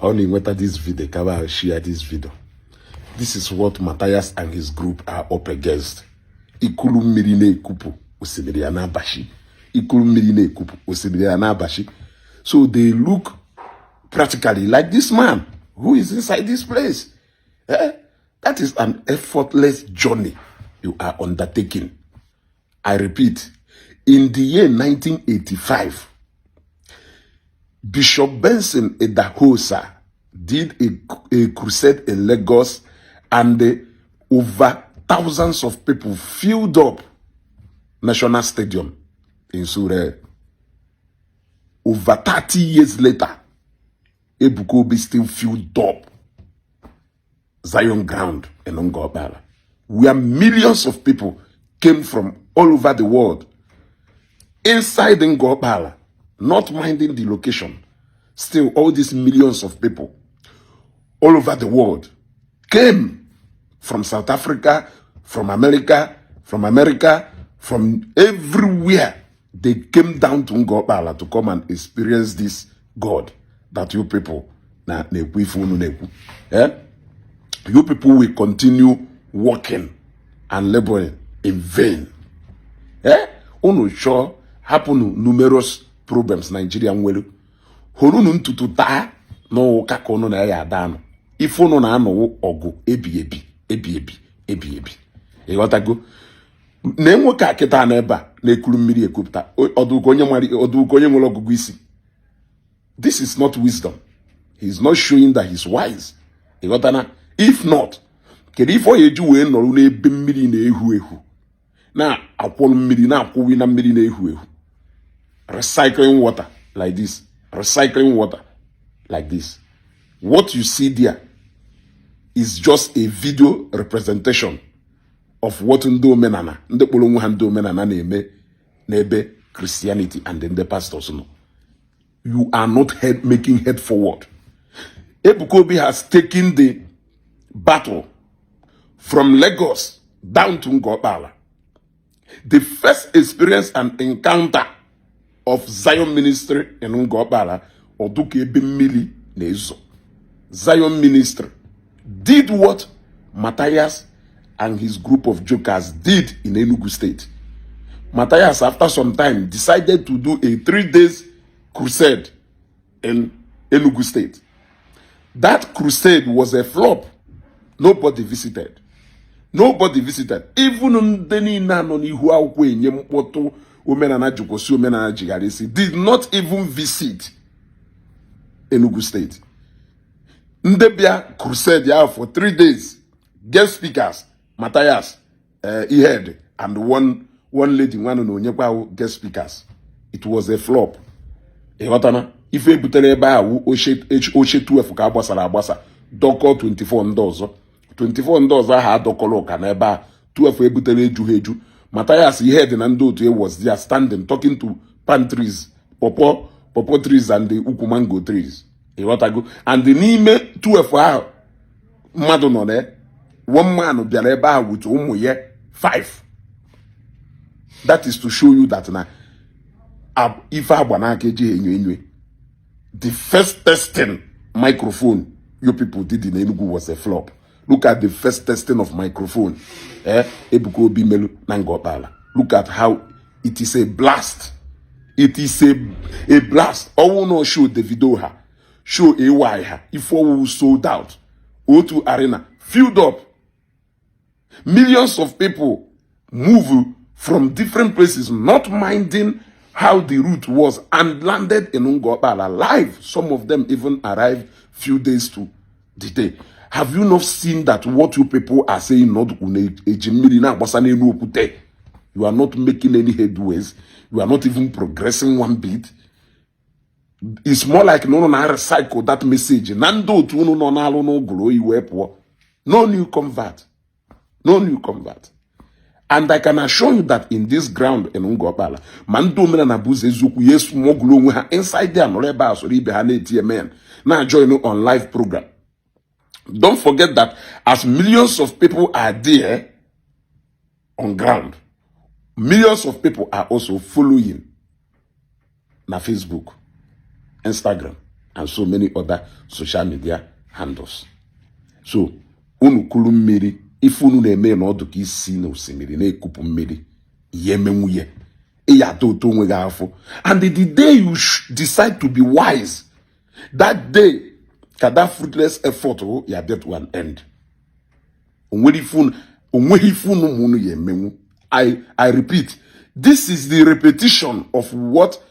Ọ na-enweta this video kaba, share this video. This is what Matthias and his group are up against. Ikulu mmiri na-ekupụ, osimiri ya na-abashi. Ikulu mmiri na-ekupụ, osimiri ya na-abashi. So they look practically like this man who is inside this place, eh? That is an effortless journey you are undertaking. I repeat, in the year 1985, Bishop Benson Idahosa did a crusade in Lagos, and over thousands of people filled up National Stadium in Surulere. Over 30 years later, Ebuka Obi still filled up Zion Ground in Ngor Okpala, where millions of people came from all over the world. Inside Ngor Okpala, not minding the location, still all these millions of people all over the world came from South Africa, from America, from everywhere. They came down to Ngor Okpala to come and experience this God that you people na na-ekwu ife unu na-ekwu. Eh? You people will continue working and laboring in vain. Eh? Unu chọọ hapụnụ numerous problems Nigeria nwere. Horunu ntutu taa n'ụka ka unu na ya ada anụ. Ife unu na-anọwụ ọgụ ebi ebi ebi ebi ebi ebi. Ịghọtago? Na nwoke a kịta n'ebe a na-ekuru mmiri ekupụta ọdụka onye mara ọdụka onye nwere ọgụgụ isi. This is not wisdom. He is not showing that he's wise. Ịghọtana? If not, kedu ife ọ ga-eji wee nọrọ n'ebe mmiri na-ehu ehu na-akwọrọ mmiri na-akwụwi na mmiri na-ehu ehu, recycling water like this, recycling water like this? What you see there is just a video representation of what ndị omenala, ndị kpọrọ onwe ha ndị omenala, na-eme n'ebe Christianity and ndị pastors nọ. You are not making head forward. Ebuka Obi has taken the battle from Lagos down to Ngor Okpala. The first experience and encounter of Zion Ministry in Ngor Okpala, ọdụka ebe mmiri na-ezo. Zion Ministry did what Matthias and his group of jokers did in Enugu State. Matthias, after some time, decided to do a 3 days crusade in Enugu State. That crusade was a flop. Nobody visited. Nobody visited. Even ndị niile anọ n'ihu akwụkwọ enye mkpọtụ omenala jikwụsị omenala jighara isi did not even visit Enugu State. Ndị bịa crusade ahụ for 3 days, guest speakers, Matthias, Ihed, and one lady nwanụ na onyekwa ahụ guest speakers. It was a flop. Ịghọtana? Ife ebutere ebe ahụ oche oche 12 ka a gbasara agbasa dọkọ 24 ndị ọzọ, 24 ndị ọzọ ahụ adọkọrọ ụka n'ebe a. 12 ebutere eju ha eju. Matthias ihe dị na ndị otu e was there standing, talking to palm trees, pawpaw pawpaw trees and the ukwu mango trees. Ịghọtago? And n'ime 12 ahụ mmadụ nọ na one man bịara ebe ahụ with ụmụ ya 5. That is to show you that na ife agba n'aka ejighị enyo enyo. The first testing microphone you people did in Enugu was a flop. Look at the first testing of microphone, eh, Ebuka Obi melu na Ngor Okpala. Look at how it is a blast. It is a blast. Ọwụ no show Davido ha, show AY ha, ife ọwụ sold out. O2 Arena filled up. Millions of people move from different places, not minding how the route was, and landed in Ngor Okpala live. Some of them even arrived few days to the day. Have you not seen that what you people are saying, not eji mmiri na-agbasa n'elu okwute? You are not making any headways. You are not even progressing one bit. It's more like na unu na recycle that message na ndị otu unu nọ n'alụ n'ụgụrụ oyi wee pụọ. No new convert, no new convert. And I can assure you that in this ground in Ngor Okpala, ma ndị omenala bụ ụzọ eziokwu ya esmọgụrụ onwe ha inside there, nọrọ ebe a soro ibe ha na-eti amen, na join on live program. Don't forget that as millions of people are there on ground, millions of people are also following na Facebook, Instagram. and so many other social media handles. So unu kuru mmiri, ife unu na-eme na ọdụ ka isi na osimiri na-ekupụ mmiri ihe eme nwunye ịya ata ụtọ onwe gị afọ. And the day you decide to be wise, that day ka that fruitless effort ya bịa to an end. Onwere ife unu, onweghị ife unu ma unu ya emenwu. I repeat, this is the repetition of what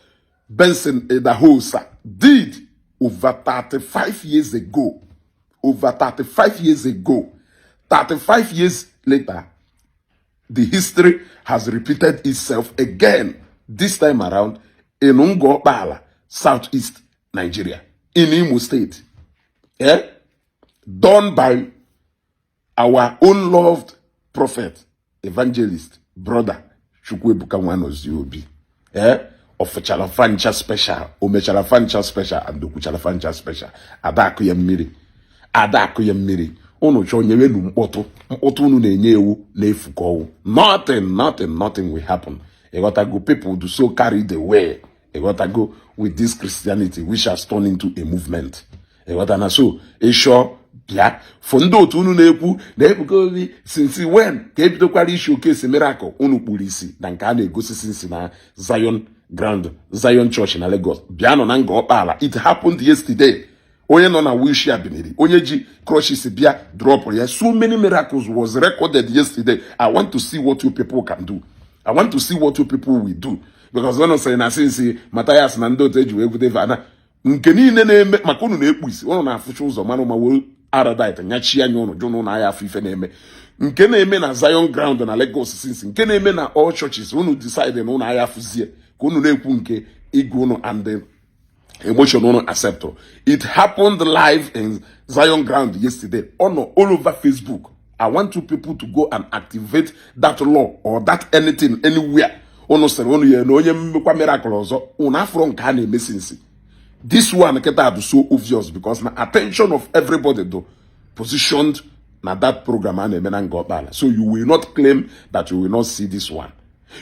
Benson Idahosa did over 35 years ago. Over 35 years ago. 35 years later, the history has repeated itself again, this time around in Ngor Okpala, Southeast Nigeria, in Imo State. Eh? Done by our own loved prophet, evangelist, brother, Chukwuebuka Nwanozie Obi. Eh? Ọfụchara fancha special, o mechara fancha special, and okwuchara fancha special. Ada akụ ya mmiri. Ada akụ ya mmiri. Unu chọọ nyewenu mkpọtụ, mkpọtụ unu na-enye ewu na-efu ka ọwụ. Nothing, nothing, nothing will happen. Ịghọtago? People do so carried away. Ịghọtago? With this Christianity which has turned into a movement. Ịghọta na so ịchọ bịa fụ ndị otu unu na-ekwu na Ebuka Obi, since when ka ebidokwara isi oke esi miracle unu kpuru isi na nke a na-egosi since na Zion Ground, Zion Church na Lagos. Bịanụ na Ngor Okpala. It happened yesterday. Onye nọ na wheelchair biniri, onye ji crutches bịa drop ya. So many miracles was recorded yesterday. I want to see what you people can do. I want to see what you people will do, because unu sịrị na since Matthias na ndị otu eji wee bute vana nke niile na-eme maka unu na-ekpu isi, unu na-afụcha ụzọ mara ma were aradite nyachi anya unu jụ na unu anya afụ ife na-eme, nke na-eme na Zion Ground na Lagos since, nke na-eme na all churches. Unu decide na unu anya afụzie ka unu na-ekwu nke igwe unu and the emotion unu accept. It happened live in Zion Ground yesterday on all over Facebook. I want you people to go and activate that law or that anything anywhere unu sịrị unu ya na onye mmekwa miracle ọzọ unu afụrụ nke a na-eme since. This one kịta dị so obvious because na attention of everybody do positioned na that program a na-eme na Ngor Okpala. So you will not claim that you will not see this one.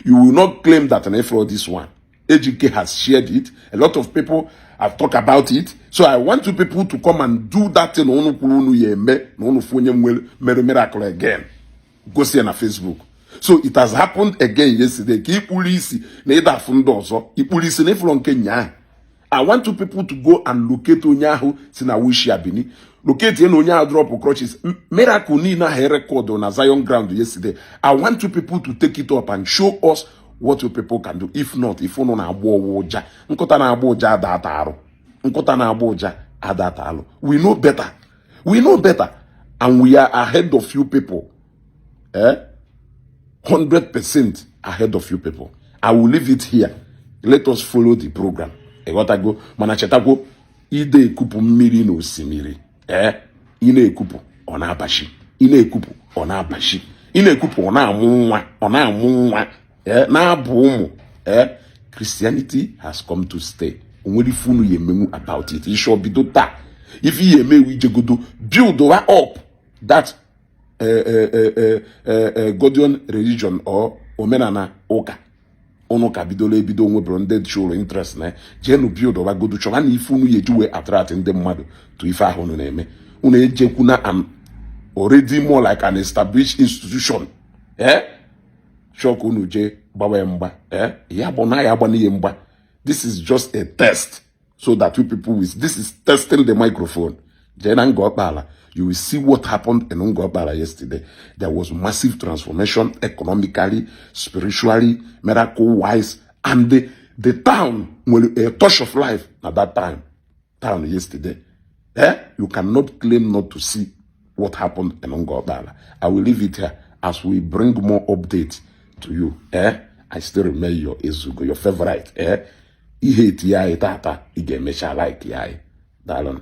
You will not claim that na ifro this one. Ejike has shared it. A lot of people have talked about it. So I want you people to come and do that thing unu kwuru unu ya eme na unu fụ onye nwere mere miracle again, gosi ya na Facebook. So it has happened again yesterday. Ka ikpuru isi na ịda afụ ndị ọzọ, ikpuru isi na ịfụrụ nke nyaa. I want you people to go and locate onye ahụ si na wheelchair bini, locate ya na onye ahụ drop crutches. Miracle niile ahụ record na Zion Ground yesterday, I want you people to take it up and show us what you people can do. If not, if unu na-agba ọwụ ụja, nkụta na-agba ụja ada ata arụ, nkụta na-agba ụja ada ata alụ. We know better. We know better and we are ahead of you people, eh? 100% ahead of you people. I will leave it here. Let us follow the program. Ịghọtago? Mana chetakwo, ide ekupụ mmiri n'osimiri, ee, ị na-ekupụ, ọ na-abachi, ị na-ekupụ, ọ na-abachi, ị na-ekupụ, ọ na-amụ nwa, ọ na-amụ nwa, ee, na-abụ ụmụ. Ee, Christianity has come to stay. Onwere ife unu ya emenwu about it. Ịchọ bido taa, ife ihe emewu ijegodo build up that Godian religion or omenala ụka unu ka bidoro ebido nwebụrụ ndị chụrụ interest na jeenu build wagodo, chọba na ife unu ya eji wee attract ndị mmadụ to ife ahụ unu na-eme. Unu ejekwuna an already more like an established institution, eh, chọọ ka unu jee gbawa ya mgba. Eh, ya bụ na ya agba ihe mgba. This is just a test so that you people will, this is testing the microphone. Jee na Ngor Okpala, you will see what happened in Ngor Okpala yesterday. There was massive transformation economically, spiritually, miracle wise, and the town nwere a touch of life na that time town yesterday. Eh, you cannot claim not to see what happened in Ngor Okpala. I will leave it here as we bring more updates to you. Eh, I still remain your Ezugo, your favorite. Eh, ihe eti anyị tata, ị ga-emecha like ya anyị. Daalụ.